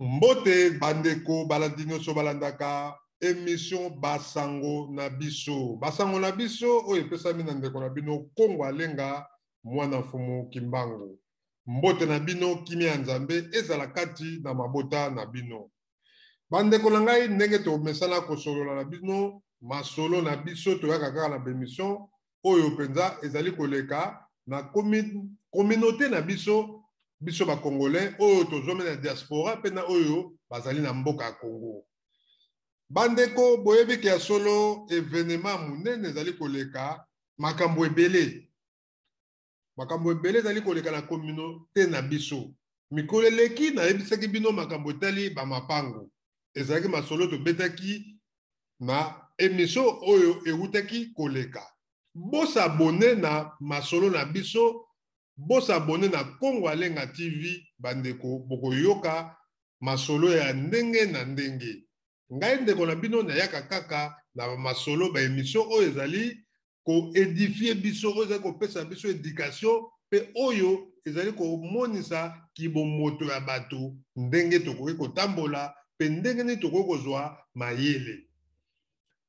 Mbote bandeko balandi nyonso balandaka emission Basango na biso. Basango na biso oyo epesami na ndeko na bino Kongo Alenga mwana mfumu Kimbangu. Mbote na bino, kimia ya Nzambe ezala kati na mabota na bino. Bandeko na ngai, ndenge tomesana kosolola na bino masolo na biso, toyaka kaka na bemission oyo mpenza ezali koleka na communauté na biso, biso ba Congolais oyo tozwami na diaspora mpe na oyo bazali na mboka ya Congo. Bandeko, boyebi ke ya solo evenema monene ezali koleka, makambo ebele. Makambo ebele ezali koleka na communauté na biso. Mikolo eleki nayebisaki bino makambo etali ba mapango. Ezalaki masolo tobetaki na emission oyo ewutaki koleka. Bo s'abonner na masolo na biso, bo s'abonner na Kongo Alenga TV, bandeko bokoyoka masolo ya ndenge na ndenge. Ngai ndeko na bino nayaka kaka na ba masolo, ba emission oyo ezali ko edifier biso, oyo ezali kopesa biso education pe oyo ezali komonisa kibomoto ya bato, ndenge tokoki kotambola pe ndenge nini tokoki kozwa mayele.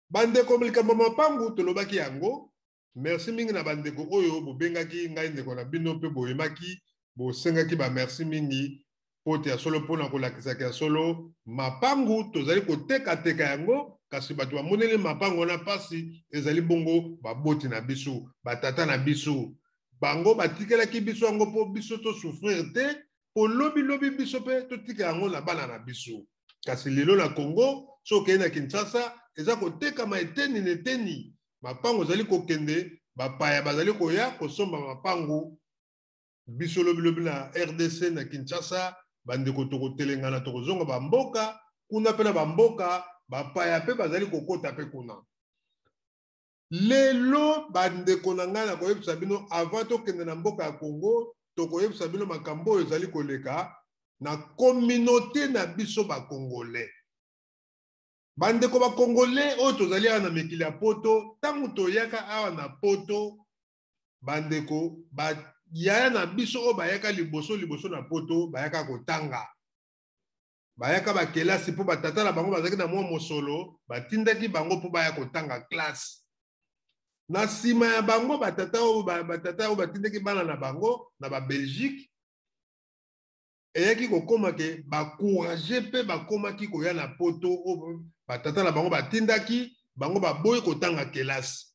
Bandeko, likambo ya mapangu tolobaki yango. Merci mingi na bandeko oyo bobengaki ngai ndeko na bino pe boyemaki, bosengaki ba merci mingi po te ya solo po na kolakisaka ya solo mapangu tozali kotekateka yango, kasi bato bamoneli mapangu wana pasi ezali bongo baboti na biso, batata na biso, bango batikelaki biso yango po biso to souffrir te, po lobi lobi biso pe totika yango na bana na biso. Kasi lelo na Congo, soki okei na Kinshasa, eza kotekama eteni na eteni, mapangu ezali kokende, bapaya bazali koya kosomba mapangu. Biso lobi lobi na RDC na Kinshasa, bandeko tokotelengana, tokozonga ba mboka kuna, pe na ba mboka bapaya pe bazali kokota pe kuna. Lelo bandeko na ngai, nakoyebisa bino avant tokende na mboka ya Congo, tokoyebisa bino makambo oyo ezali koleka na communauté na biso ba Congolais. Bandeko ba Congolais oyo tozali awa na mikili ya poto, ntango toyaka awa na poto, bandeko ba yaya na biso oyo bayaka liboso liboso na poto, bayaka kotanga, bayaka bakelasi mpo batata na bango bazalaki na mwa mosolo, batindaki bango mpo baya kotanga classe. Na nsima ya bango batata oyo batindaki bana na bango na ba Belgique, eyaki kokoma ke bacourage mpe bakomaki koya na poto oyo batata na bango batindaki bango, baboyi kotanga kelasi.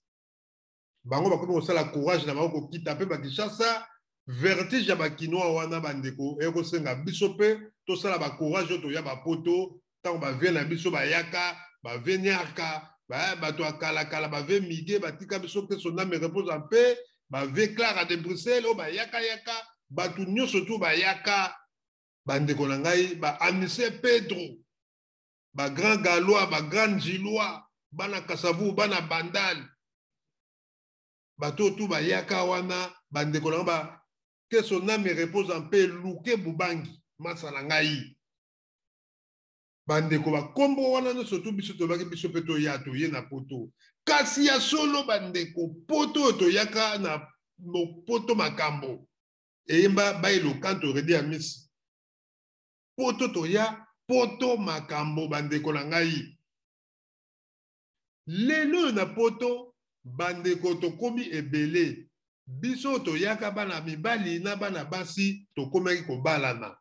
Bango bakomi kosala courage na bango kokita mpe ba Kinshasa. Vertige ya bakinois wana bandeko eye kosenga biso mpe tosala ba courage oyo toya ba poto. Ntango ba vie na biso bayaka, ba vie niarka, bato ya kalakala, ba vie migue batika biso ke son âme repose en paix, ba vie Clara de Bruxelles oyo bayaka yaka, bato nyonso tu bayaka, bandeko na ngai, ba Anise Pedro, ba grand Galois, ba grand Njilois, bana Kasavu, bana Bandal, bato tu bayaka wana, bandeko na ngai, ba que son âme repose en paix, Luke Bubangi masa na ngai, bandeko bakombo wana nyonso tu biso tolobaki biso mpe toya toye na poto. Kasi ya solo bandeko, poto oyo toyaka na poto makambo eyemba baelokanto redi ya misi, poto toya poto makambo bandeko na ngai. Lelo oyo na poto bandeko tokomi ebele, biso toyaka bana mibali na bana basi tokomaki kobalana.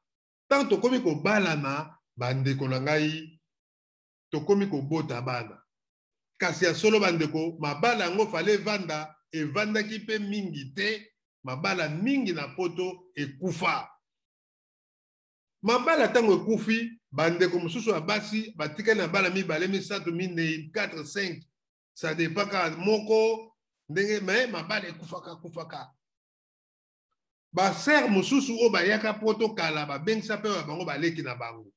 Ntango tokomi kobalana bandeko na ngai, Tokomi kobota bana. Kasi ya solo bandeko, mabala yango fale evanda, evandaki mpe mingi te. Mabala mingi na poto ekufa. Mabala ntango ekufi, bandeko mosusu ya basi batikali na bana mibale, misato, minei, 4, 5, ça dépend kaka moko ndenge. Me mabala ekufaka kufaka. Basere mosusu oyo bayaka poto kala, babengisa mpe oyo bango baleki na bango.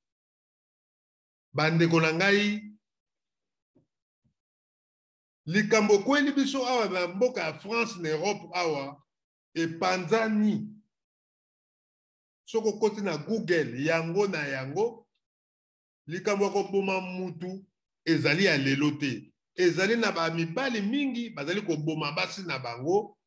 Bandeko na ngai, likambo ekweli biso awa na mboka ya France, na Europe awa, epanzani. Soki okoti na Google, yango na yango. Likambo ya koboma mutu ezali ya lelo te. Ezali na bamibali mingi bazali koboma basi na bango,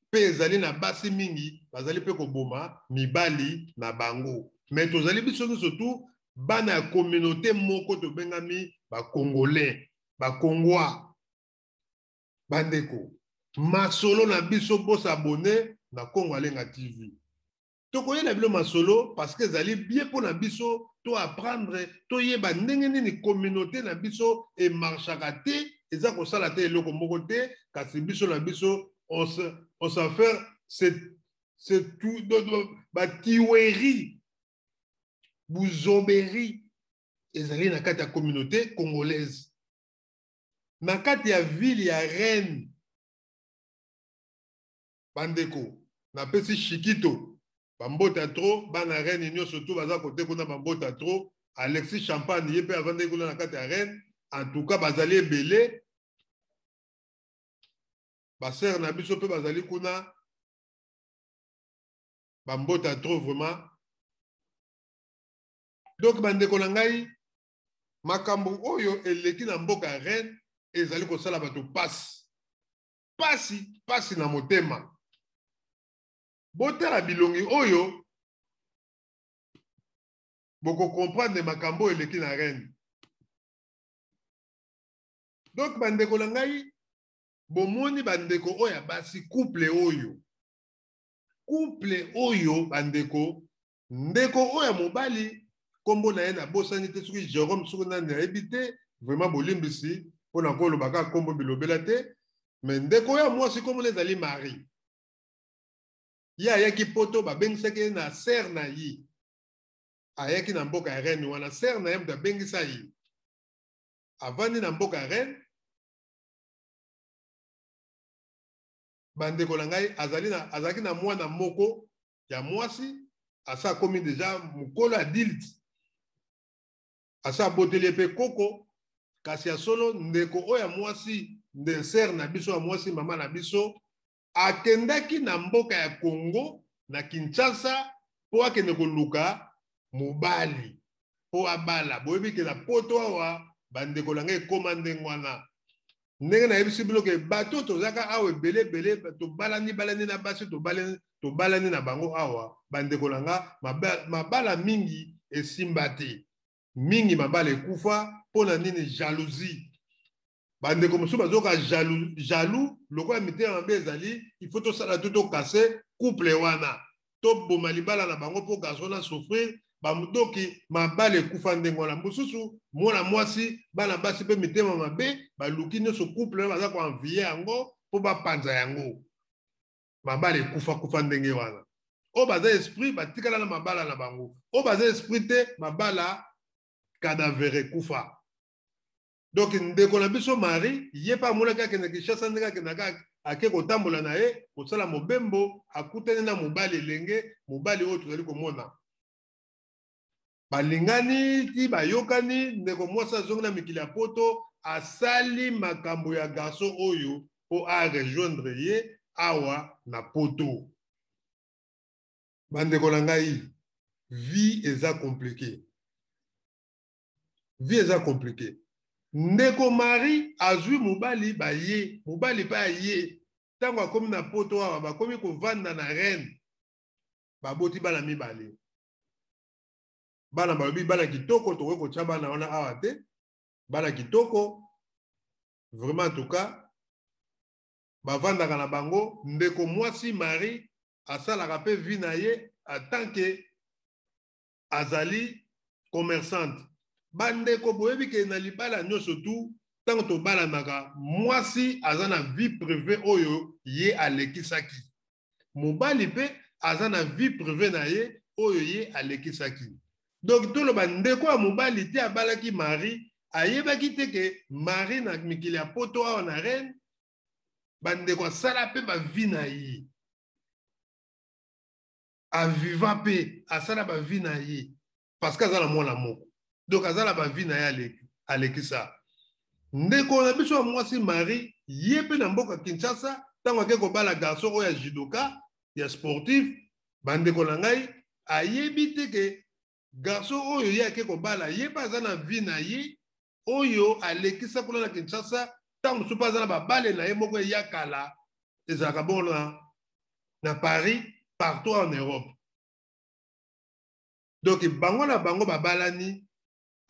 mpe ezali na basi mingi bazali mpe koboma mibali na bango. Me tozali biso nyonso tu bana ya communauté moko, tobengami Bacongolais, Bakongwa. Bandeko, masolo na biso, bos'abonner na Kongo Alenga TV. Tokoyela bino masolo parce que ezali bien mpo na biso to apprendre, toyeba ndenge nini communauté na biso emarchaka te, eza kosala te eloko moko te. Kasi biso na biso, on s'affaire, c'est tout batuerie, buzoberi ezali na kati ya communauté congolaise, na kati ya ville ya Rennes. Bandeko, napesi shikito bambota trop. Bana Rennes nyonso tu baza kote kuna, bambota trop. Alexis Champagne, ye mpe avandaki kuna na kati ya Rennes. En tout cas, bazali ebele. Basere na biso mpe bazali kuna, bambota trop vraiment. Donc bandeko na ngai, makambo oyo eleki na mboka ya Rennes ezali kosala bato pasi, pasi, pasi na motema. Botala bilongi oyo, bokocomprendre makambo oyo eleki na Rennes. Donc bandeko na ngai, bomoni bandeko oyo ya basi, couple oyo, couple oyo, bandeko, ndeko oyo ya mobali, nkombo na ye nabosani te, soki Jérôme, soki nani, nayebi te vraiment, bolimbisi mpona koloba kaka nkombo bilobela te. Me ndeko oyo ya mwasi, nkombo na ezali Marie. Ye ayaki poto, babengisaki ye na sœur na ye. Ayaki na mboka ya Rennes wana, sœur na ye moto abengisa ye. Avandi na mboka ya Rennes. Bandeko na ngai, azalaki na mwana moko ya mwasi, asa akomi déjà mokolo, adulte, asa aboteli ye mpe koko. Kasi ya solo, ndeko oyo ya mwasi, nde sœur na biso ya mwasi, mama na biso, akendaki na mboka ya Congo, na Kinshasa, mpo akende koluka mobali mpo abala. Boyebi ke na poto awa, bandeko na ngai, ekóma ndenge wana. Ndenge nayebisi bino ke bato tozalaka awa ebele ebele, tobalani balani na basi, tobalani, tobalani na bango awa. Bandeko na nga, mabala mingi esimba te, mingi mabala ekufa. Mpo na nini? Jalousie. Bandeko mosusu bazoka jaloux, jaloux lokola mitema mabe ezali. Il faut tosala to tocasser couple wana, toboma libala na bango mpo garçon na souffrir. Badoki mabala ekufa ndenge wana. Mosusu mwana mwasi, bana basi mpe mitema mabe, baluki nyonso couple wana, baza koenvier yango mpo bapanza yango. Mabala ekufa kufa ndenge wana. Oyo baza esprit batikala na mabala na bango, oyo baza esprit te, mabala cadavre, ekufa. Donc ndeko na biso Marie, ye mpe amonaki akende Kinshasa. Ndenge akendaka, ake kotambola na ye, kosala mobembo, akutani na mobali elenge mobali oyo tozali komona. Balingani ti bayokani. Ndeko mwasi azongi na mikili ya poto, asali makambo ya garçon oyo mpo arejoindre ye awa na poto. Bandeko na ngai, vie eza compliqué, vie eza compliqué. Ndeko Marie azwi mobali, baye mobali mpe aye. Ntango akomi na poto awa, bakomi kovanda na Rennes, baboti bana mibale. Bana, balobi bana kitoko, tokoki kotya bana wana awa te. Bana kitoko vraiment. En tout cas, bavandaka na bango. Ndeko mwasi Marie asalaka mpe vie na ye en tant que azali commerçante. Bandeko, boyebi ke na libala nyonso tu, ntango tobalanaka, mwasi aza na vie privée oyo ye alekisaki, mobali mpe aza na vie privée na ye oyo ye alekisaki. Donc toloba, ndeko ya mobali te abalaki Marie, ayebaki te ke Marie na mikili ya Poto awa na Rennes, bandeko, asala mpe bavie na ye, aviva mpe asala bavie na ye, parce que aza na mwana moko. Donc aza na bavie na ye alekisa. Ndeko na biso ya mwasi Marie, ye mpe na mboka Kinshasa, ntango ake kobala garçon oyo ya judoka, ya sportif, bandeko na ngai, ayebi te ke garçon oyo ye ake kobala, ye mpe aza na vie na ye oyo alekisa kuna na Kinshasa. Ntango mosusu mpe aza na babale na ye moko eya kala. Ezalaka bongo na Paris, partout en Europe. Donc bango na bango babalani.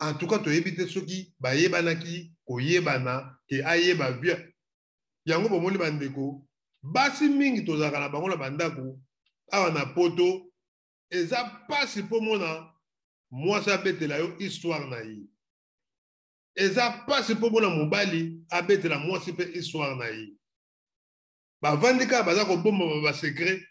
En tout cas, toyebi te soki bayebanaki koyebana ke ayeba vie yango. Bomoni, bandeko basi mingi tozalaka na bango na bandako awa na Poto, eza mpasi mpo mona mwasi abetela yo histoire na ye, eza mpasi mpo mona mobali abetela mwasi mpe histoire na ye. Bavandi kaka, baza kobombama basecret,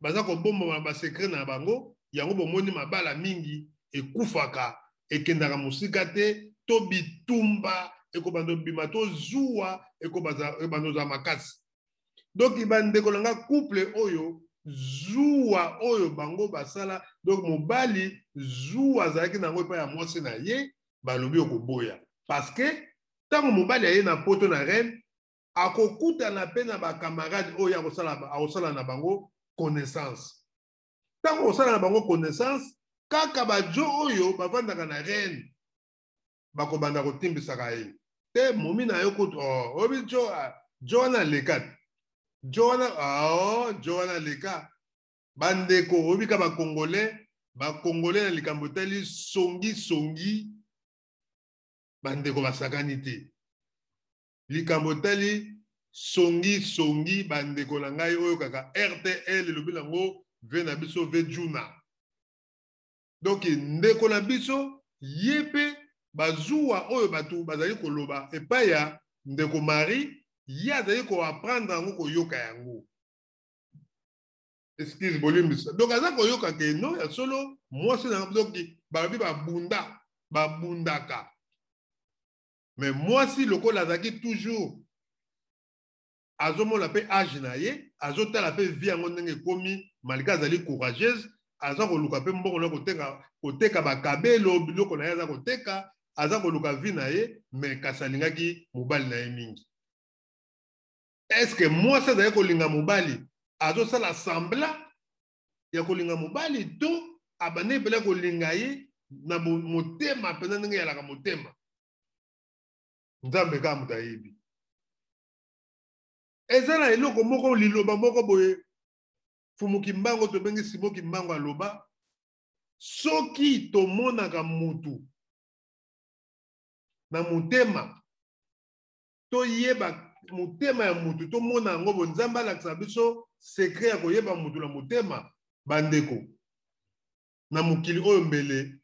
baza kobombama basecret na bango. Yango bomoni mabala mingi ekufaka, ekendaka mosika te, to bitumba ekobanda obima, to zuwa ekobanda ozala makasi. Donc bandeko na nga, couple oyo, zuwa oyo bango basala, donc mobali zuwa azalaki nango epai ya mwasi na ye, balobi okoboya, parce que ntango mobali aye na Poto, na Rennes, akokutana mpe na bacamarade oyo akosala na bango connaissance. Ntango kosala na bango connaissance, kaka bajo oyo bavandaka na Rennes bakobanda kotimbisaka ye te: momi na yo kutu, oh, oyebi jo, jo wana aleka te, jo wana, oh, jo wana aleka. Bandeko, oyebi ka Bacongolais, Bacongolais na likambo etali songisongi, bandeko, basakani te. Likambo etali songisongi, bandeko na ngai, oyo kaka RTL elobi nango ve na biso ve juna. Donc ndeko na biso, ye mpe bazuwa oyo bato bazali koloba epai ya ndeko Marie, ye azali koapprendre yango, koyoka yango. Excuse, bolimbisa. Donc aza koyoka ke no, ya solo, mwasi na, donc balobi babunda, babundaka, mais mwasi lokola azalaki toujours azomona mpe age na ye, azotala mpe vie yango ndenge ekomi, malgré azali courageuse, aza koluka mpe mbongo na koteka, koteka bakabelo, biloko na ye aza koteka, aza koluka vie na ye, mais kasi alingaki mobali na ye mingi. Est-ce mwasi azali kolinga mobali, azosala semblant ya kolinga mobali, to abandaki mpena kolinga ye na motema mpenza ndenge eyalaka motema? Nzambe kaka moto ayebi. Eza na eloko moko, liloba moko boye, Fumu Kimbango, tobengi Simo Kimbango, aloba: soki tomonaka mutu na motema, toyeba motema ya mutu, tomona yango bo Nzambe alakisa biso secret ya koyeba mutu na motema. Bandeko, na mokili oyo, mbele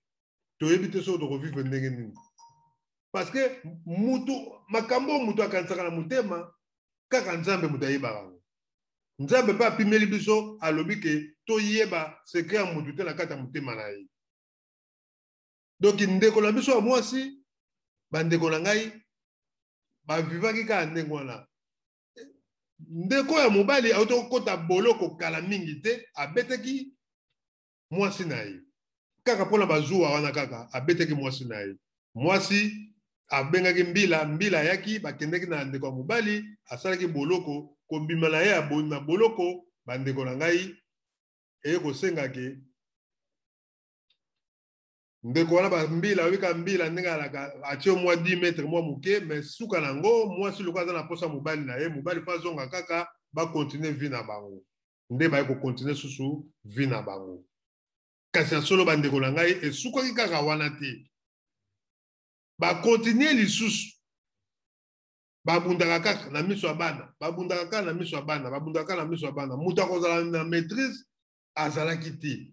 toyebi te soki tokovivre ndenge nini, parce que mutu, makambo oyo mutu akanisaka na motema, kaka Nzambe moto ayebaka yango. Nzambe mpe apimeli biso, alobi ke toyeba secret ya mutu te na kati ya motema na ye. Donc ndeko na biso ya mwasi, bandeko na ngai, bavivaki kaka ndenge wana. Ndeko ya mobali auti kokɔta boloko kala mingi te, abetaki mwasi na ye kaka mpona bazuwa wana. Kaka abetaki mwasi na ye, mwasi abengaki mbila, mbila ayaki, bakendaki na ndeko ya mobali, asalaki boloko. Kobima na ye na boloko, bandeko na ngai, eye kosenga ke ndeko wana, bambila, oyebika mbila ndenge alaka, atie mwa 10 mètre, mwa moke, mais suka nango, mwasi lokola aza na posa mobali na ye, mobali fo azonga kaka, bakontinue vie na bango. Nde baye kokontinue susu vie na bango. Kasi ya solo, bandeko na ngai, esukaki kaka wana te. Bakontinue lisusu, babundaka kaka na miso ya bana, babundaka kaka na miso ya bana, babundaka kaka na miso ya bana. Moto akozala na maîtrise azalaki te.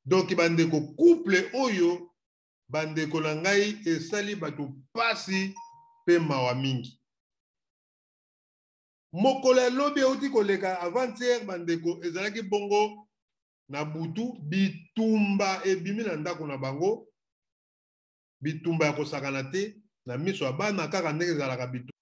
Donc bandeko, couple oyo Bandeko na ngai, esali bato pasi pe mawa mingi. Mokolo ya lobi euti koleka avant-hier, bandeko, ezalaki bongo na butu, bitumba ebimi na ndako na bango, bitumba ya kosakana te na miso ya bana, kaka ndenge ezalaka bitumba.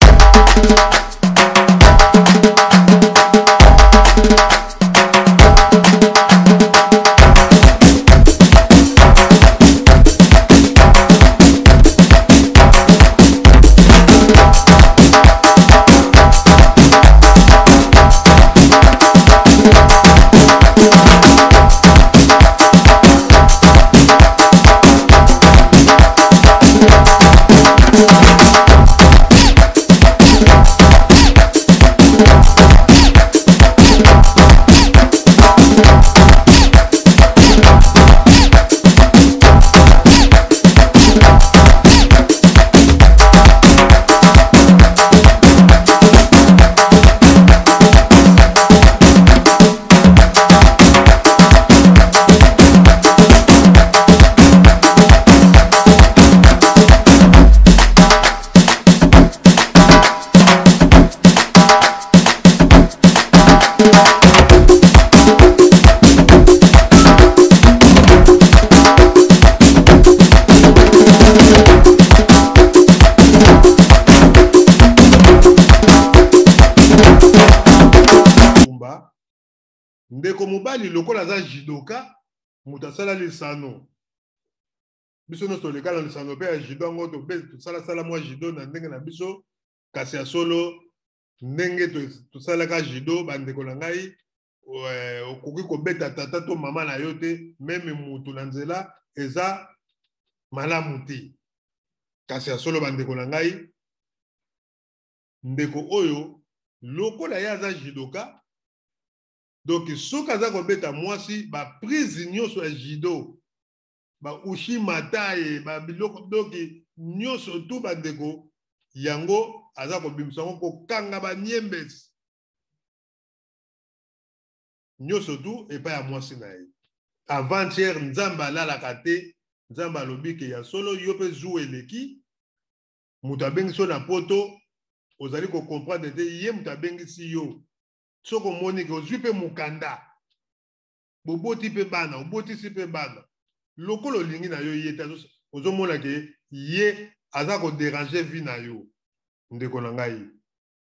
Ndeko mobali lokola aza judoka, moto asala lisano, biso nyonso toleka na lisano mpe ya judo yango, tosalasala mwa judo na ndenge na biso, kasi ya solo ndenge tosalaka judo, bandeko na ngai, okoki kobeta tata to mama na yo te, meme mutu na nzela eza malamu te. Kasi ya solo bandeko na ngai, ndeko oyo lokola ye aza judoka, donc soki aza kobeta mwasi, ba prise nyonso ya judo, ba ushimataye, ba biloko, donc nyonso tu bandeko, yango aza kobimisa yango, kokanga ba niembes nyonso tu epai ya mwasi na ye. Avant-hier, Nzambe alalaka te, Nzambe alobi ke ya solo yo mpe zuwa eleki, moto abengisi yo na poto, ozali ko comprendre te, ye moto abengisi yo. Soki omoni ke ozwi mpe mokanda, boboti mpe bana, obotisi mpe bana, lokola olingi na yo ye te, ozomona ke ye aza ko déranger vie na yo, ndeko na ngai,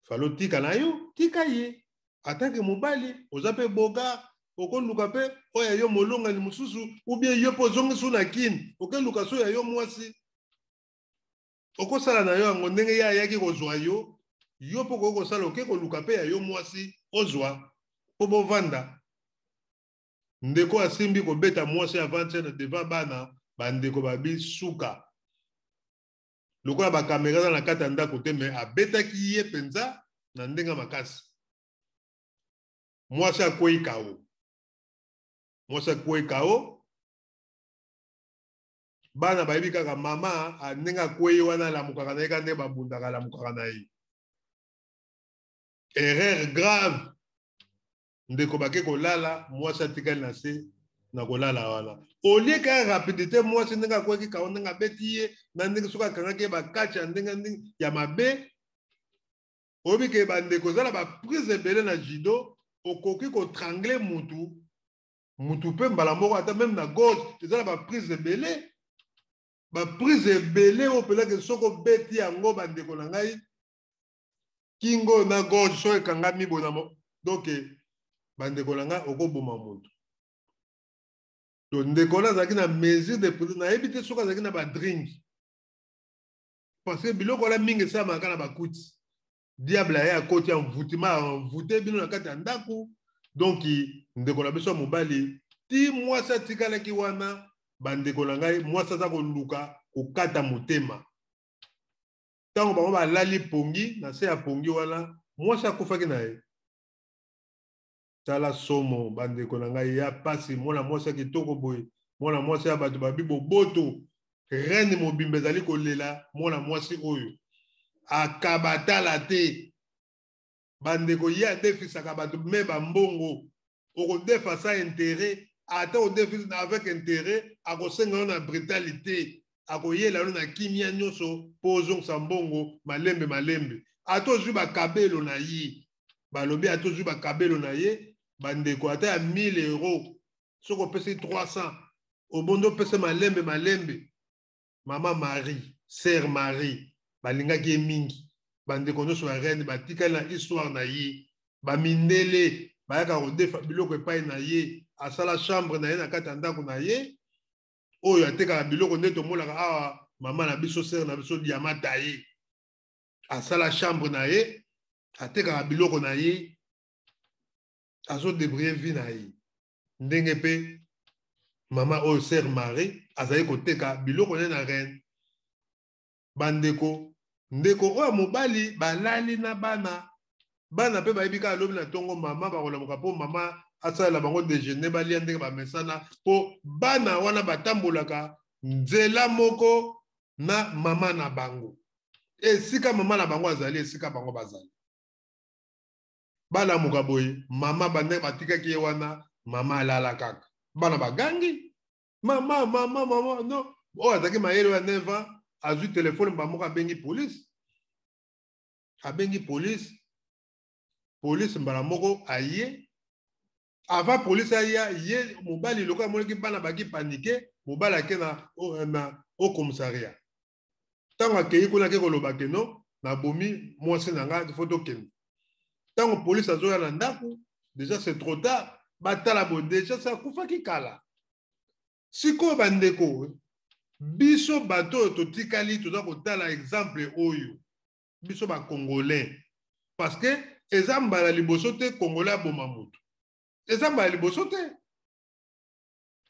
falo tika na yo, tika ye. Atake mobali, oza mpe bogar, okoluka mpe oyo ya yo molongani mosusu, ou bien yo mpe ozongisi na kini, okeluka so ya yo mwasi, okosala na yo yango ndenge ye ayaki kozwa yo, yo mpe okoki kosala, oke koluka mpe ya yo mwasi ozwa mpo bovanda. Ndeko asimbi kobeta mwasi avant-hier na devant bana, bandeko babi suka. Lokola ba kamera eza na kati ya ndako te, mais abetaki ye mpenza na ndenge makasi. Mwasi akwei kao. Mwasi akwei kao. Bana bayebi kaka mama ndenge akwei wana, alamukaka na ye kaka ndenge babundaka, alamukaka na ye. Erreur grave. Ndeko bake kolala, mwasi atikali na se na kolala wana. Au lieu ka rapidité, mwasi ndenge akweki kao, ndenge abeti ye, na ndenge soki akangaki ye bakati ya ndenge ndenge ya mabe. Oyebi ke bandeko eza na ba prise ebele na judo, okoki kotrangle mutu, mutu pe mbala moko, ata même na gorge, eza na ba prise ebele. Ba prise ebele oyo mpenza ke soki obeti yango, bandeko na ngai, kingo na gorge soki ekangami boye na mo-, donc bandeko na ngai, okoboma mutu. Donc ndeko wana azalaki na mesure de prudence, nayebi te soki azalaki na ba drink, parce que biloko wana mingi esalamaka na bakuti. Diable aye akoti envoûtement, envoûté bino na kati ya ndako. Donc ndeko na biso ya mobali, ti mwasi atikalaki wana, bandeko na ngai, mwasi aza koluka kokata motema. Ntango bango balali pongi, na se ya pongi wana, mwasi akufaki na ye. Tala somo, bandeko na ngai, ya pasi, mwana mwasi ya kitoko boye, mwana mwasi ya bato babi boboto, reine mobimba ezali kolela mwana mwasi oyo. Akabatala te. Bandeko, ye adefisaka bato me ba mbongo, okodefa sa intérêt, ata odefisi avec intérêt, akosenga yo na brutalité. Akoyela yo na kimia nyonso mpo ozongisa mbongo malembe malembe. Ata ozwi bakabelo na ye, balobi ata ozwi bakabelo na ye, bandeko, ata ya 1000 euro, soki opesi 300, obondi opesa malembe malembe. Mama Marie, sœur Marie, balingaki ye mingi. Bandeko nyonso ya Rennes batikali na histoire na ye. Bamindele bayaka kodefa biloko epai na ye. Asala chambre na ye na kati ya ndako na ye oyo atekaka biloko nde tomonaka awa. Mama na biso, sœur na biso Diamata, ye asala chambre na ye, atekaka biloko na ye, azodébrouiller vie na ye. Ndenge mpe mama oyo, sœur Marie, azali koteka biloko na ye na Rennes. Bandeko, ndeko oyo mobali balali na bana. Bana mpe bayebi kaka lobi na ntongo mama bakolamuka mpo mama asalela bango déjeuner, balia ndenge bamesana, mpo bana wana batambolaka nzela moko na mama na bango. Esika mama na bango azali, esika bango bazali. Balamuka boye, mama bandenge batikaki ye wana, mama alala kaka. Bana bagangi: "Mama, mama, mama!" No oyo azalaki mayele ya 9 ans azwi telefone bamoko, abengi polise. Abengi polise, polise mbala moko aye. Avant polise aya, ye mobali lokola amonaki bana baki paniquer, mobali ake na au commissariat. Ntango akei kuna, ake koloba que non, nabomi mwasi na ngai, faut tokende. Ntango polise azoya na ndako, déjà c'est trop tard. Batala boye, déjà se akufaki kala. Sikoyo bandeko, biso bato oyo totikali, toza kotala exemple oyo, biso bacongolais, parce que eza mbala liboso te Congolais aboma motu. Eza mbala liboso te,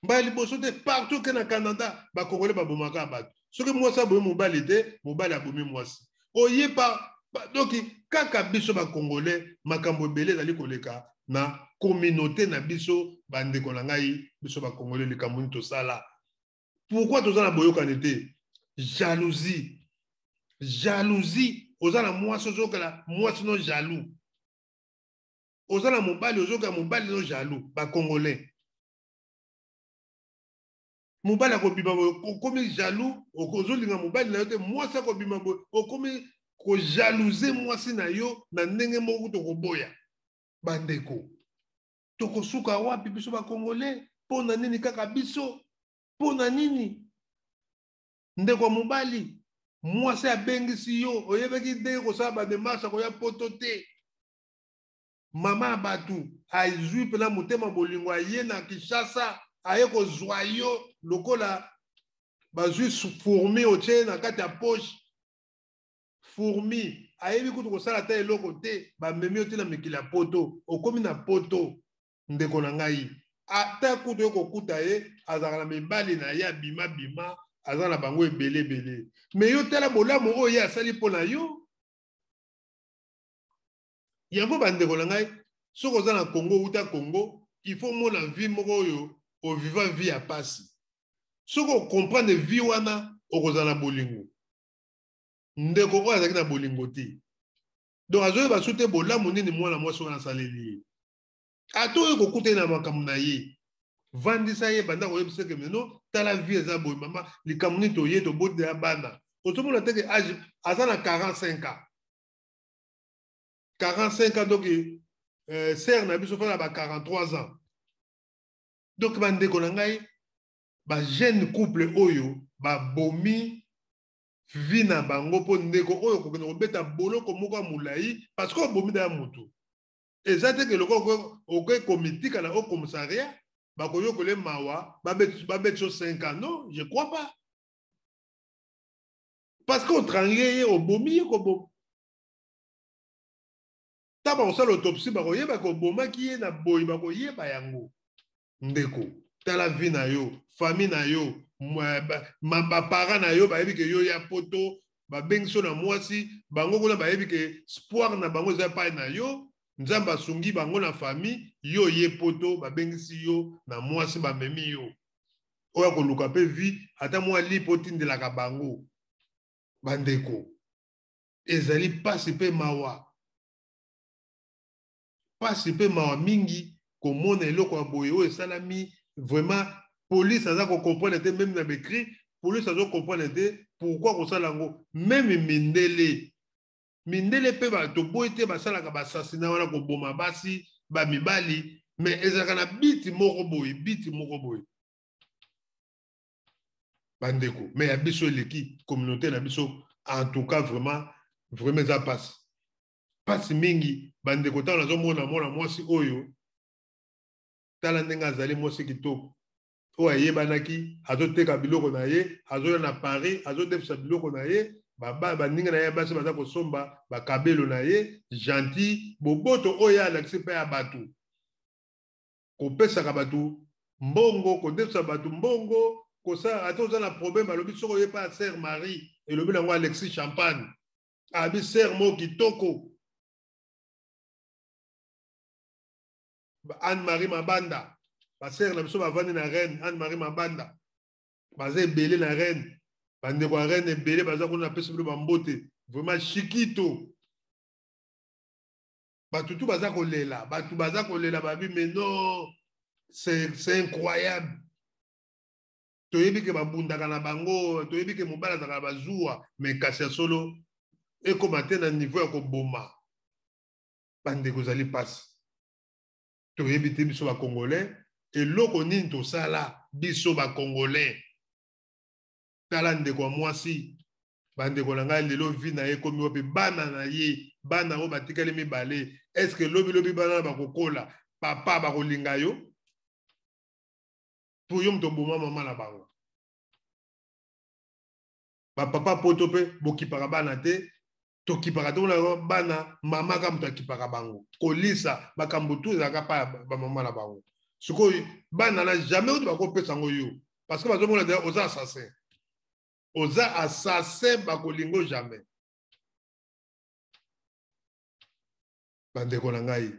mbala liboso te. Partout que na Canada, bacongolais babomaka bato. Soki mwasi abomi mobali te, mobali abomi mwasi. Oye pa donc kaka biso bacongolais, makambo ebele ezali koleka na communauté na biso. Bandeko na ngai, biso bacongolais, likambo nini tosala? Pourquoi toza na boyokani te? Jalousie, jalousie. Oza na mwasi, ozokela mwasi no jaloux. Oza na mobali, ozokela mobali no jaloux. Bacongolais, mobali akobima boye, okomi jaloux, ozolinga mobali na yo te. Mwasi akobima boye, okomi kojalouser mwasi na yo na ndenge moko tokoboya. Bandeko, tokosuka wapi, biso bacongolais? Mpo na nini kaka biso? Mpo na nini? Ndeko ya mobali, mwasi abengisi yo, oyebaki ndenge kosala badémarches, akoya Poto te. Mama ya bato azwi mpena motema bolingo, aye na Kinshasa, aye kozwa yo lokola bazwi fourmi, otie na kati ya poche. Fourmi ayebi kutu kosala ata eloko te. Bamemi yo te na mikili ya Poto, okomi na Poto. Ndeko na ngai, ata kutu oyo kokuta ye azalaka na mibali na ye abimabima, aza na bango ebele ebele, mais yo tala bolamu oyo ye asali mpo na yo. Yango bandeko na ngai, soki oza na Congo, outa Congo, il faut mona vie moko oyo ovivre, vie ya pasi. Soki ocomprendre vie wana, okozala na bolingo. Ndeko oyo azalaki na bolingo te, donc azoyeba su te bolamu nini mwana mwasi wana asaleli ye. Ata oyo kokuta ye na makambo na ye, vandisa ye, banda koyebisa que meno tala, vie eza boye. Mama, likambo nini? Toye tobotela bana. Ozomona te que âge aza na 45 ans, 45 ans. Donc sœur na biso fana ba 43 ans. Donc bandeko na ngai, bajeune couple oyo babomi vie na bango mpo ndeko oyo kokende kobeta boloko moko ya molai, parce que obomi da ya motu. Eza te que loko okoki komitika na au commissariat, bakoyokola mawa, babeti so 5 ans. Non, je crois pas, parce que oétrangler ye, obomi ye. Koboma, ta bakosala autopsie, bakoyeba kobomaki ye na boyi, bakoyeba yango. Ndeko, tala vie na yo, famille na yo, baparent na yo bayebi que yo ya Poto, babengisi yo na mwasi. Bango kuna bayebi que espoir na bango eza epai na yo. Nzambe asungi bango na famille, yo ye Poto, babengisi yo na mwasi, bamemi yo oyo akoluka mpe vie, ata mwa lipo otindelaka bango. Bandeko, ezali mpasi mpe mawa, mpasi mpe mawa mingi komona eloko ya boye oyo esalami. Vraiment, police aza kocomprendre te, même na baécrit. Police azo comprendre te pourquoi kosala yango. Meme mindele, mindele mpe toboyi te basalaka baassassinat wana, koboma basi bamibali, mais ezalaka na biti moko boye, biti moko boye bandeko. Mais ya biso eleki communauté na biso, en tout cas vraiment vraiment eza pasi, pasi mingi bandeko. Ntango nazomona mwana mwasi oyo, tala ndenge azali mwasi kitoko oyo ayebanaki, azoteka biloko na ye, azoya na Paris, azodefisa biloko na ye, baninga na ye basi baza kosomba bakabelo na ye, gentil, boboto oyo alakisi mpe ya bato, kopesaka bato mbongo, kodefisa bato mbongo, kosala ata oza na problème, alobi soki oye pa sœur Marie, elobi nango Alexis Champagne, abi sœur mo kitoko, Anne-Marie Mabanda, basere na biso bavandi na Rennes, Anne-Marie Mabanda, baza ebele na Rennes, bandeko ya Rennes ebele baza kuna, napesi bino bambote, vraiment Chiquito. Bato tu baza kolela, bato baza kolela, babi mais non, c'est incroyable. Toyebi ke babundaka na bango, toyebi ke mobali azalaka na bazuwa, mais kasi ya solo ekoma te na niveau ya koboma. Bandeko, ezali mpasi. Toyebi te biso bacongolais eloko nini tosala biso bacongolais. Tala ndeko ya mwasi, bandeko na ngai, lelo vie na ye ekomi wapi? Bana na ye, bana oyo batikali mibale, est-ce lobi lobi bana na bakokola, papa bakolinga yo po yo moto oboma mama na bango? Bapapa poto mpe bokipaka bana te, tokipaka te bana, mama kaka moto akipaka bango, kolisa makambo tu ezalaka pa ya bamama na bango. Sikoyo bana na jamais oyo bakopesa yango yo, parce que bazomona deja oza assassin, oza assassin, bakolingo jamais. Bandeko na ngai,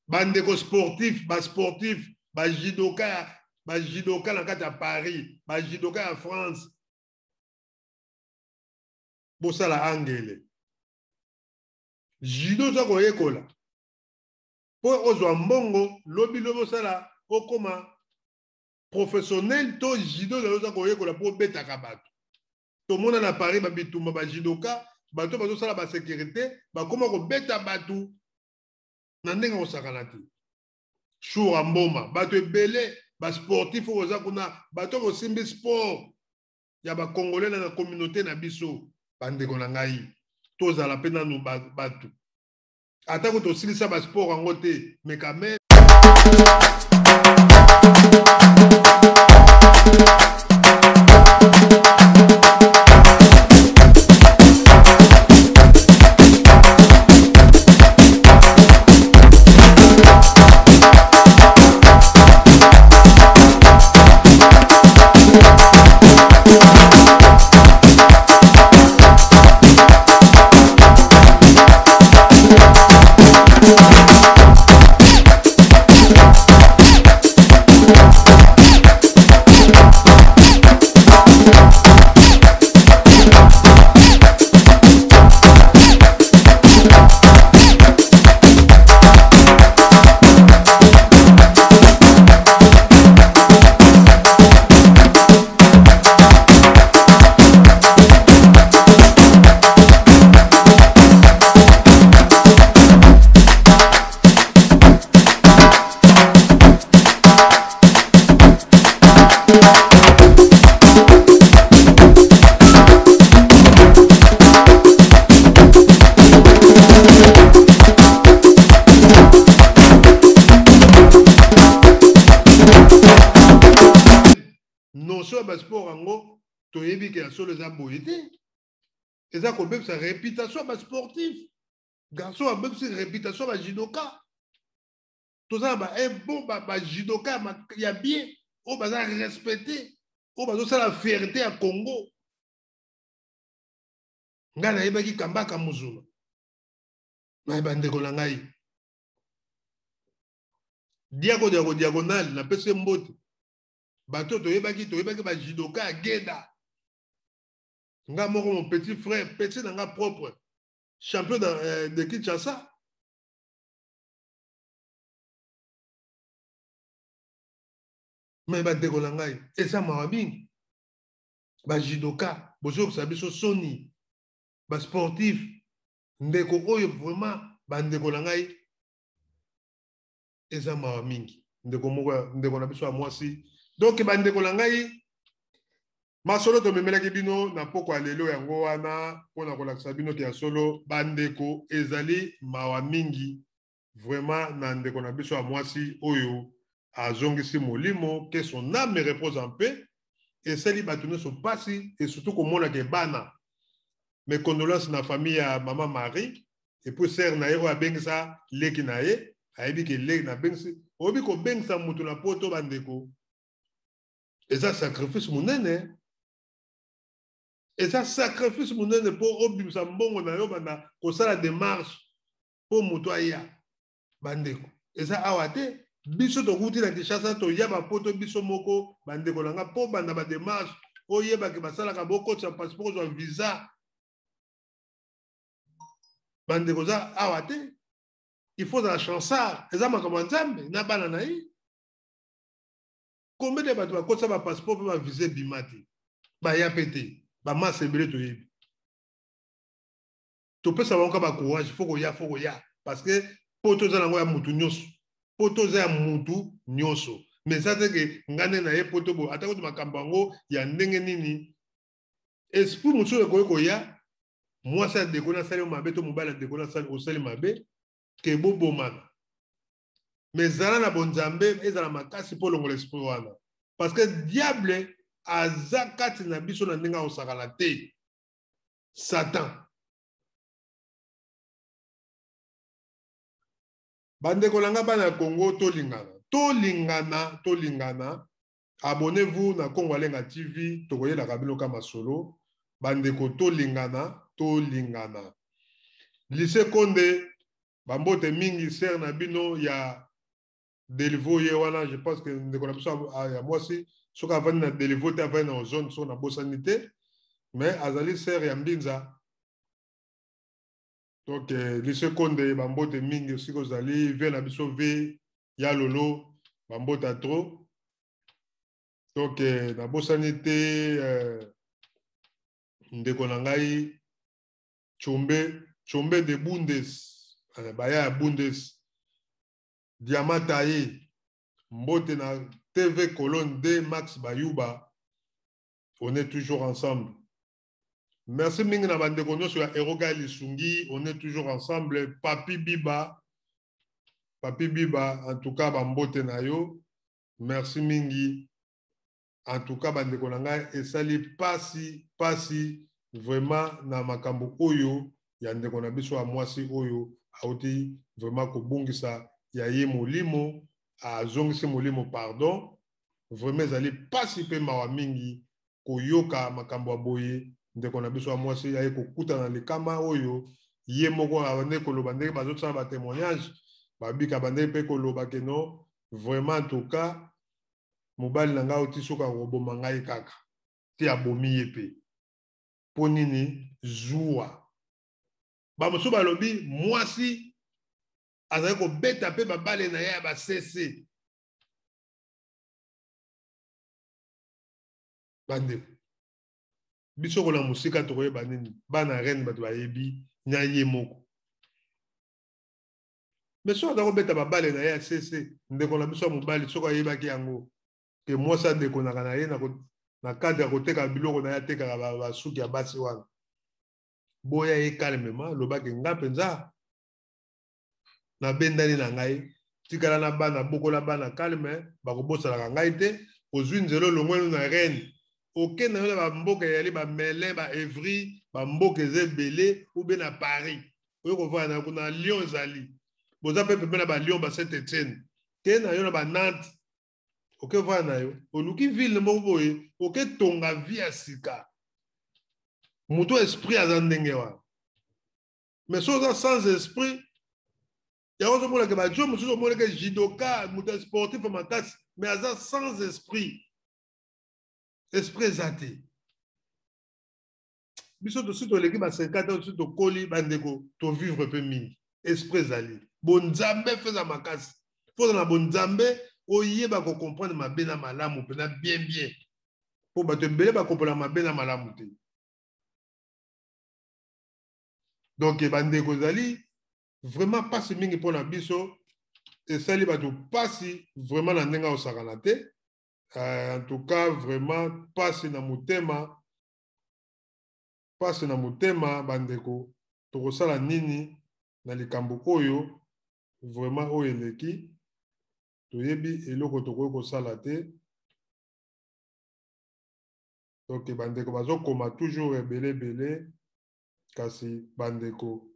bandeko sportif, basportif, bajudoka, bajudoka na kati ya Paris, bajudoka ya France, bosala angele judo, oza koyekola mpo ozwa mbongo lobi lobi, osala okoma professionnel to judo ozali oza koyekola mpo obetaka bato. Tomona na Paris babitumba bajudoka, bato bazosala basécurité bakóma kobeta bato na ndenge kosakana te. Shura Mboma, bato ebele basportif oyo oza kuna, bato bosimbi sport ya bacongolais na communauté na biso. Bandeko na ngai, tozala mpe nanu bato, atako tosilisa basport yango te, mais quand même. Notion ya basport yango, toyebi ke ya solo eza boye te, eza kobebisa réputation ya basportif. Garçon abebisi réputation ya bajudoka. Toza na ba un bon bajudoka ya bien oyo baza respecté, oyo bazosala fierté ya Congo. Ngai nayebaki Kambaka Muzuna na bandeko na ngai diako diako diagonale, napesi ye mbote. Bato toyebaki, toyebaki bajudoka ya Geda. Nga moko, mon petit frère, petit na nga propre, champion de Kinshasa. Mais bandeko na ngai, eza mawa mingi. Bajudoka bozokisa biso soni, basportif. Ndeko oyo vraiment, bandeko na ngai, eza mawa mingi. Ndeko moko, ndeko na biso ya mwasi. Donc bandeko na ngai, masolo tomemelaki bino na poko ya lelo yango wana, mpona kolakisa bino ke ya solo, bandeko, ezali mawa mingi vraiment na ndeko na biso ya mwasi oyo azongisi molimo. Que son âme repose en paix. Esali bato nyonso mpasi, et surtout komona ke bana. Mes condoléances na famille ya mama Marie et puis sœur na ye oyo abengisa leki na ye. Ayebi ke leki nabengisi. Oyebi, kobengisa moto na Poto, bandeko, eza sacrifice monene, eza sacrifice monene mpo obimisa mbongo na yo, banda kosala démarche mpo moto aya. Bandeko, eza awa te. Biso tokuti na Kinshasa, toya bapoto biso moko. Bandeko na nga, mpo banda badémarche, oyebake basalaka, bokotisa passeport, ozwa visa. Bandeko, eza awa te. Il faut ozala chansard. Eza makambo ya Nzambe na bana na ye. Combien de bato bakotisa bapasseport mpe bavisa ebima te, baya mpe te? Bamasa ebele toyebi. Topesa bango ka bacourage. Faut koya, faut koya, parce que po toza nango ya mutu nyonso, po toza ya mutu nyonso. Mais eza te ke ngai nde na ye po to boye. Ata kuti makambo yango ya ndenge nini, esprit mosusu ekoki koya. Mwasi adekoni, asali mabe, to mobali adekoni, osali mabe, ke bobomana. Mais ezala na bonzambe, ezala makasi mpo olongola esprit wana, parce que diable aza kati na biso na ndenge akosakana te, Satan. Bandeko na nga, bana ya Congo, tolingana, tolingana, tolingana. Abonnez-vous na Congo Alenga TV. Tokoyelaka bino ka masolo. Bandeko, tolingana, tolingana. Lycée Konde, bambote mingi. Sœur na bino ya Delvo ye wana. Je pense que ndeko na biso ya mwasi, soki avandi na Delvo te, avandi na Ozone, so nabosani te, mais azali sœur ya Mbinza. Donc lycée Konde, bambote mingi esika ozali. Ve na biso, ve ya lolo, bambote ya trop. Donc nabosani te ndeko na ngai Chombe, Chombe de Bundes, baya ya Bundes, Diamant Taye. Mbote na TV Colonne D, Max Bayuba. On est toujours ensemble. Merci mingi na bandeko nyonso ya Eroga Lisungi. On est toujours ensemble. Papi Biba, Papi Biba, en tout cas bambote na yo. Merci mingi. En tout cas, bandeko na ngai, esali pasi, pasi vraiment na makambo oyo ya ndeko na biso ya mwasi oyo auti vraiment kobungisa ya ye molimo, azongisi molimo, pardon. Vraiment ezali pasi mpe mawa mingi koyoka makambo ya boye. Ndeko na biso ya mwasi aye kokutana likama oyo. Ye moko abande koloba ndenge bazosala batémoignage, babika bandenge mpe koloba ke non, vraiment, en tout cas mobali na ngai auti soki akoboma ngai kaka te. Abomi ye mpe mpo nini? Zuwa. Bamosusu balobi mwasi azali kobeta mpe babale na ye ya basese. Bandeko, biso kona mosika tokoyeba nini? Bana reine, bato bayebi na ye moko. Mais soki aza kobeta babale na ye ya sese, ndeko na biso ya mobali, soki ayebaki yango ke mwasi adekonaka na ye na cadre ya koteka biloko na ye, atekaka basuki ya basi wana, boya ye calmement, lobaki: "Nga mpenza nabendani na ngai, tikala na bana, bokola bana calme, bakobosanaka ngai te." Ozwi nzela, olongwani na Reine, okende yo na bamboka eyali bamelin, baEvry, bamboka eza ebele, ube na Paris, oyo kovanda na kuna. Lyon ezali, boza mpe pembe na baLyon, ba Saint Etienne. Ke na yo na baNantes, okevanda na yo, oluki ville moko boye, oketonga vie ya sika. Moto esprit aza ndenge wana. Mais so oza sans esprit, yango ozomonaka bajo mosusu, omonaka judoka, moto ya sportif makasi, mais aza sans esprit, esprit eza te. Biso tosi toleki ba 50 ans, tosi tokoli, bandeko, tovivre mpe mingi. Esprit ezali bonzambe, feza makasi. Foza na bonzambe, oyeba kocomprendre mabe na malamu mpena bien bien. Mpo bato ebele bakopola mabe na malamu te. Donc bandeko, ezali vraiment mpasi mingi mpo na biso, esali bato mpasi vraiment na ndenge akosakana te. En tout cas vraiment mpasi na motema, mpasi na motema. Bandeko, tokosala nini na likambo oyo vraiment oyo eleki? Toyebi eloko tokoki kosala te. Donc bandeko bazokoma toujours ebele ebele, kasi bandeko,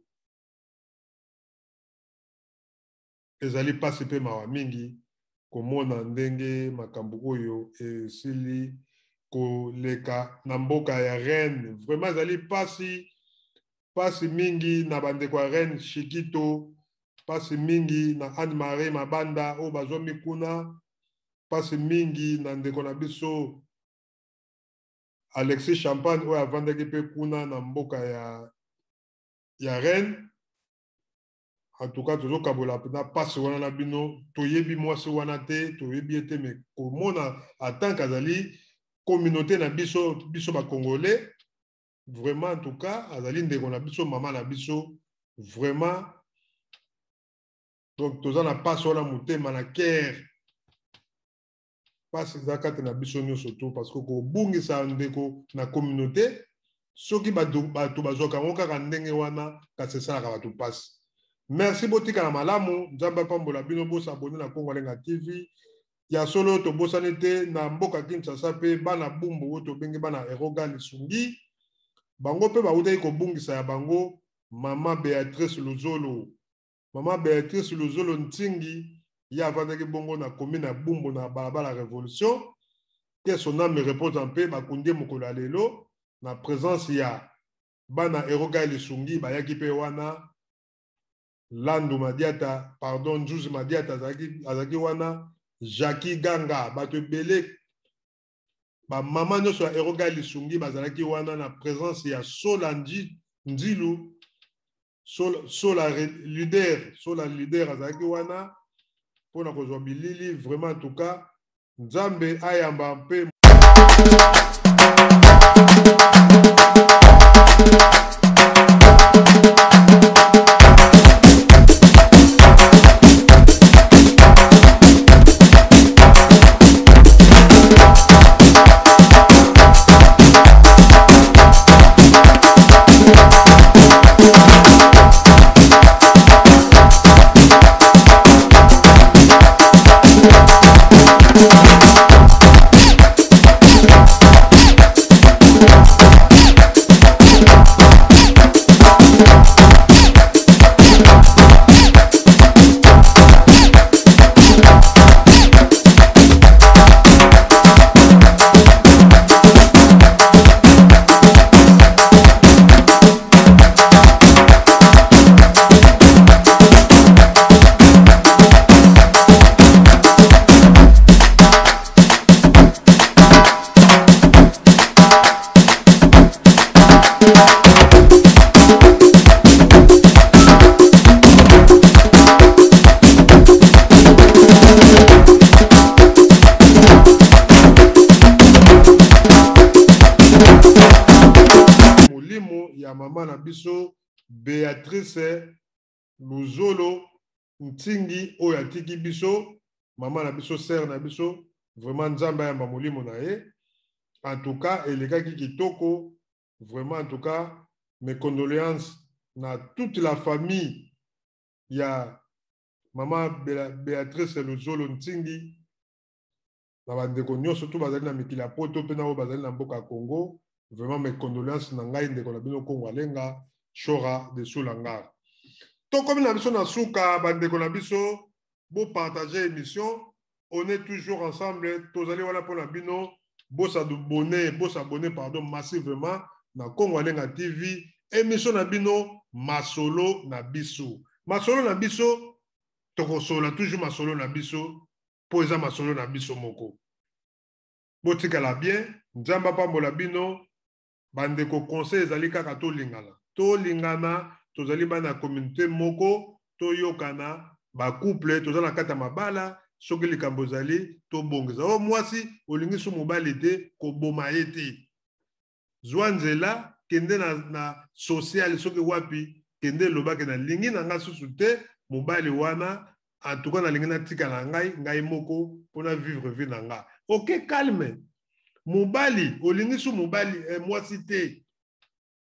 ezali mpasi mpe mawa mingi komona ndenge makambo oyo esili koleka na mboka ya Rennes. Vraiment ezali mpasi, mpasi mingi na bandeko ya Rennes Shikito, mpasi mingi na Anne-Marie Mabanda oyo bazwami kuna, mpasi mingi na ndeko na biso Alexis Champagne oyo avandaki mpe kuna na mboka ya Rennes. En tout cas tozokabola mpenza mpasi wana na bino. Toyebi mwasi wana te, toyebi ye te, mais komona en tant que azali communauté na biso, biso bacongolais, vraiment en tout cas azali ndeko na biso, mama na biso vraiment. Donc toza na mpasi wana motema na cœur, mpasi eza kati na biso nyonso to, parce que kobungisa ndeko na communauté, soki bato bazwaka yango kaka ndenge wana, kasi esalaka bato mpasi. Merci, botikala malamu, Nzambe apambola bino. Bos'abonner na Kongo Alenga TV. Ya solo, tobosani te na mboka Kinshasa mpe bana Bumbu oyo tobengi bana Eroga Lisungi, bango mpe bautaki kobungisa ya bango mama Béatrice Luzolo. Mama Béatrice Luzolo Ntingi, ye avandaki bongo na commune ya Bumbu na balabala Révolution. Que son âme repose en paix. Bakundi mokolo ya lelo na présence ya bana Eroga Lisungi, bayaki mpe wana Landu Madiata, pardon, Nzuzi Madiata azalaki wana, Jackie Ganga, bato ebele, bamama nyonso ya Eroga Lisungi bazalaki wana na présence ya Sola Nzilu, Sola leader. Sola leader azalaki wana mpona kozwa bilili. Vraiment, en tout cas Nzambe ayamba mpe molimo ya mama na biso Béatrice Luzolo Ntingi oyo atiki biso, mama na biso, sœur na biso. Vraiment Nzambe ayamba molimo na ye. En tout cas elekaki kitoko vraiment. En tout cas mes condoléances na toute la famille ya mama Béatrice Luzolo Ntingi, na bandeko nyonso to bazali na mikili ya Poto mpe na oyo bazali na mboka ya Congo. Vraiment mes condoléances na ngai, ndeko na bino Kongo Alenga Shora de Sulangar. Tokomi na biso na suka. Bandeko na biso, bopartage émission, on est toujours ensemble, tozali wana mpona bino. Bos'abonner, bos'abonner, pardon, massivement na Kongo Alenga TV, émission na bino Masolo na biso. Masolo na biso, tokosolola toujours masolo na biso mpo eza masolo na biso moko. Botikala bien, Nzambe apambola bino. Bandeko, conseil ezali kaka tolingana, tolingana, tozali bana ya communauté moko, toyokana, bacouple toza na kati ya mabala. Soki likambo ezali, tobongisa. O mwasi olingi su mobali te, koboma ye te. Zwa nzela, kende na social, soki wapi, kende lobake nalingi na nga susu te mobali wana, en tout cas nalingi natika na ngai, ngai moko mpona vivre vie na nga. Ok, calme. Mobali olingi su mobali, mwasi te,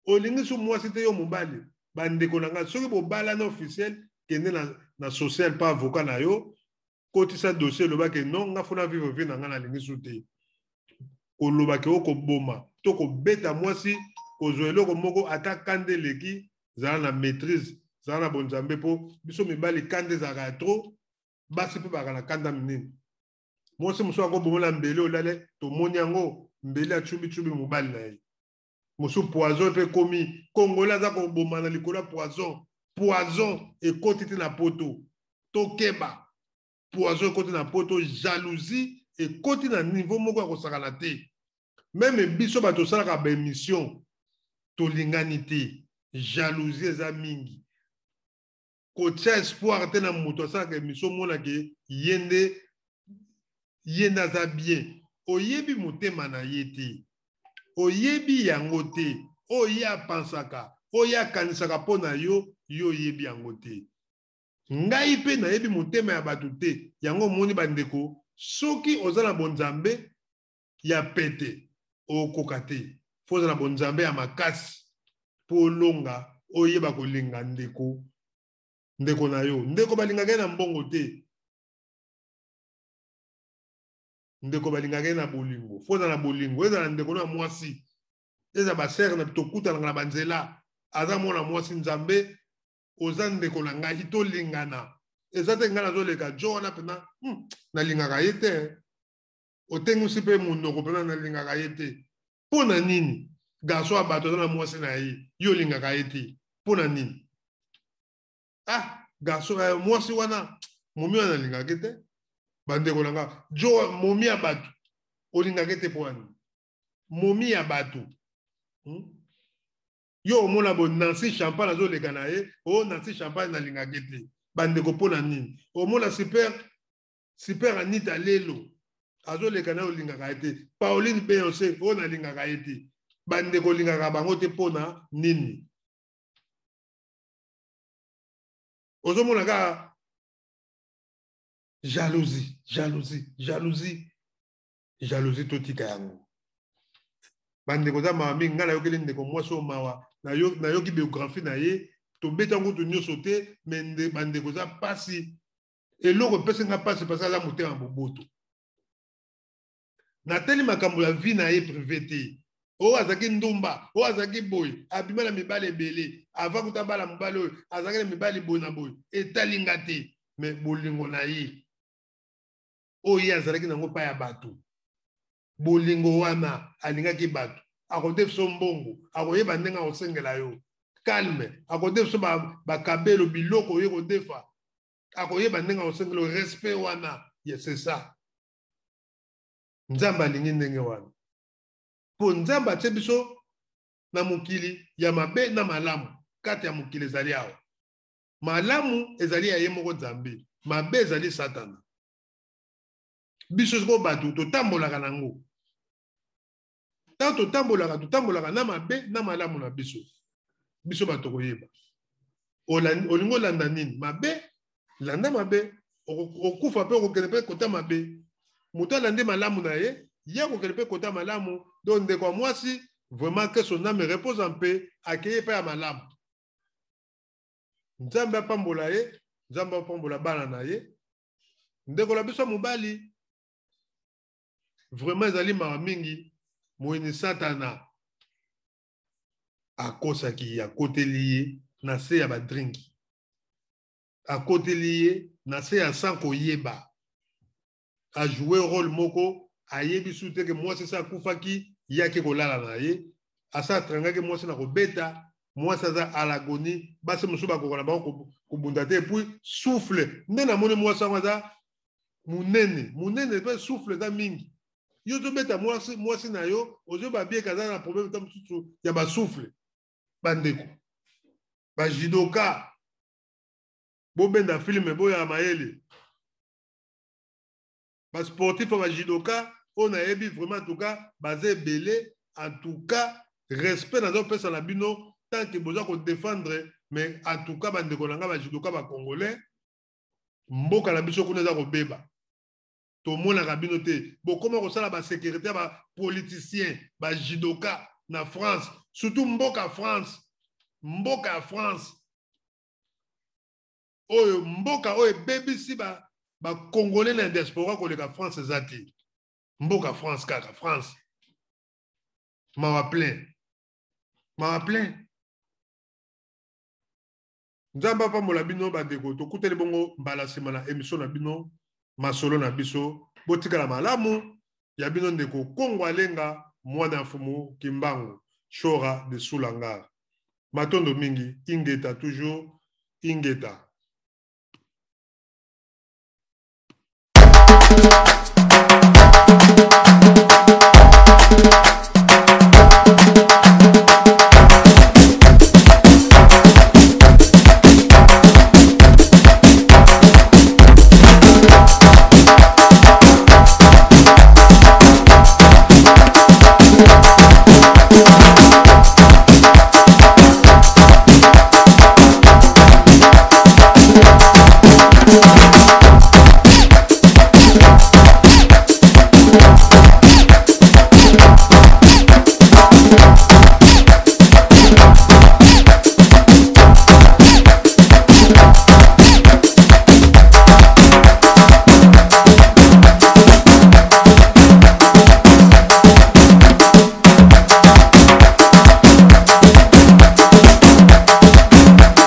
olingi su mwasi te, yo mobali. Bandeko na ngai, soki bobalani officiel, kende na social pa avocat na yo, kotisa dossier, lobake non, nga fona vivre vie na nga, nalingi su te. Kolobaki okoboma to kobeta mwasi, kozwa eloko moko, ata kanda eleki, zala na maîtrise, zala na bonzambe. Mpo biso mibali kanda ezalaka ya trop, basi mpe bazalaka na kanda minene. Mwasi mosusu akobomona mbele, olale, tomoni yango, mbele acubicubi mobali na ye. Mosusu poison mpe ekomi. Congolais aza koboma na likolo ya poison. Poison ekoti te na poto, tokeba. Poison ekoti na poto, jalousie ekoti na niveau moko ya kosakana te. Même biso bato tosalaka baémission, tolingani te, jalousie eza mingi. Kotia espoir te na moto asalaka émission, omonake ye nde aza bien. Oyebi motema na ye te, oyebi yango te. Oyo ye apansaka, oyo ye akanisaka mpo na yo, yo oyebi yango te. Ngai mpe nayebi motema ya bato te. Yango omoni, bandeko, soki oza na bonzambe ya pete, okoka te. Fo oza na bonzambe ya makasi mpo olonga, oyeba kolinga ndeko na yo. Ndeko balingaka ye na mbongo te, ndeko balingaka ye na bolingo. Fo oza na bolingo. Ezala ndeko na mwasi, eza basere na tokutanaka na banzela, aza mwana mwasi Nzambe, oza ndeko na ngai, tolingana. Eza te ngai nazoleka jo wana mpena, nalingaka ye te, otengisi mpe monoko mpena, nalingaka ye te. Mpo na nini? Garçon ya bato aza na mwasi na ye, yo olingaka ye te, mpo na nini? Ah, garçon, mwasi wana, momi wana, nalingaka te. Bandeko na nga, jo momi ya bato olingaka te, mpo wani momi ya bato, Yo omona bo Nancy Champagne azoleka na ye, o Nancy Champagne nalingaka te. Bandeko, mpo na nini? Omona super super Anita lelo azoleka na ye, olingaka ye te. Pauline Beyonce oyo, nalingaka ye te. Bandeko, olingaka bango te mpo na nini? Ozomona kaka jalousie, jalousie, jalousie, jalousie. Totika yango, bandeko. Eza mawa mingi. Ngai nayokeli ndeko mwasi oyo mawa. Nayoki biographie na ye, tobeta ngutu nyonso te, mais bandeko, eza mpasi. Eloko epesi nga mpasi, parce aza motema boboto. Nateli makambo ya vie na ye privé te. Oyo azalaki ndumba, oyo azalaki boye, abima na mibali ebele avant kuta bala mobali oyo, azalaki na mibali boye na boye, etali nga te. Mais bolingo na ye oyo ye azalaki nango mpa ya bato, bolingo wana, alingaki bato. Akote biso mbongo, akoyeba ndenge akosengela yo calme, akote biso bakabelo, biloko oye kodefa, akoyeba ndenge akosengela yo respect wana. C'est ça Nzambe alingi ndenge wana, mpo Nzambe atie biso na mokili ya mabe na malamu. Kati ya mokili ezali awa, malamu ezali ya ye moko Nzambe, mabe ezali Satana. Biso sikoyo bato totambolaka nango. Ntango totambolaka, totambolaka na mabe na malamu na biso. Biso bato koyeba olingi olanda nini. Mabe, landa mabe, okufa mpe okokende mpe kota mabe. Moto alandi malamu na ye, ye akokende mpe kota malamu. Donc ndeko ya mwasi, vraiment, que son âme repose en paix. Akei epai ya malamu. Nzambe apambola ye, Nzambe apambola bana na ye. Ndeko na biso ya mobali, vraiment ezali mawa mingi. Moyini Satana akosaki ye, akoteli ye na se ya badrinki, akoteli ye na se ya sans koyeba, ajoue rôle moko, ayebi su te ke mwasi esi akufaki. Ye ake kolala na ye, asa atrangaki mwasi na kobeta mwasi, aza à l'agonie. Basi mosusu bakoka na bango kobunda te. Et puis souffle nde namoni mwasi yango aza monene monene, mpe souffle eza mingi. Yo ozobeta mwasi na yo, ozoyeba bien ke aza na problème ta mosusu ya basouffle. Bandeko bajudoka, bobenda film, boya mayele. Basportif ya bajudoka oyo nayebi vraiment, en tout cas baza ebele. En tout cas respect nazopesa na bino tant que boza kodéfendre. Mais en tout cas, bandeko na ngai bajudoka bacongolais, mboka na biso kuna eza kobeba, tomonaka bino te. Bokóma kosala basécurité ya bapoliticien, bajudoka na France, surtout mboka France, mboka ya France oyo, mboka oyo ebebisi bacongolais na diaspora koleka France eza te. Mboka France, kaka France. Mawa plein, mawa plein. Nzambe apambola bino, bandeko. Tokuteli bongo mbala nsima na émission na bino, Masolo na biso. Botikala malamu. Ya bino ndeko Kongo Alenga, mwana ya Mfumu Kimbangu, Shora de Sulangar. Matondo mingi, ingeta, toujours ingeta.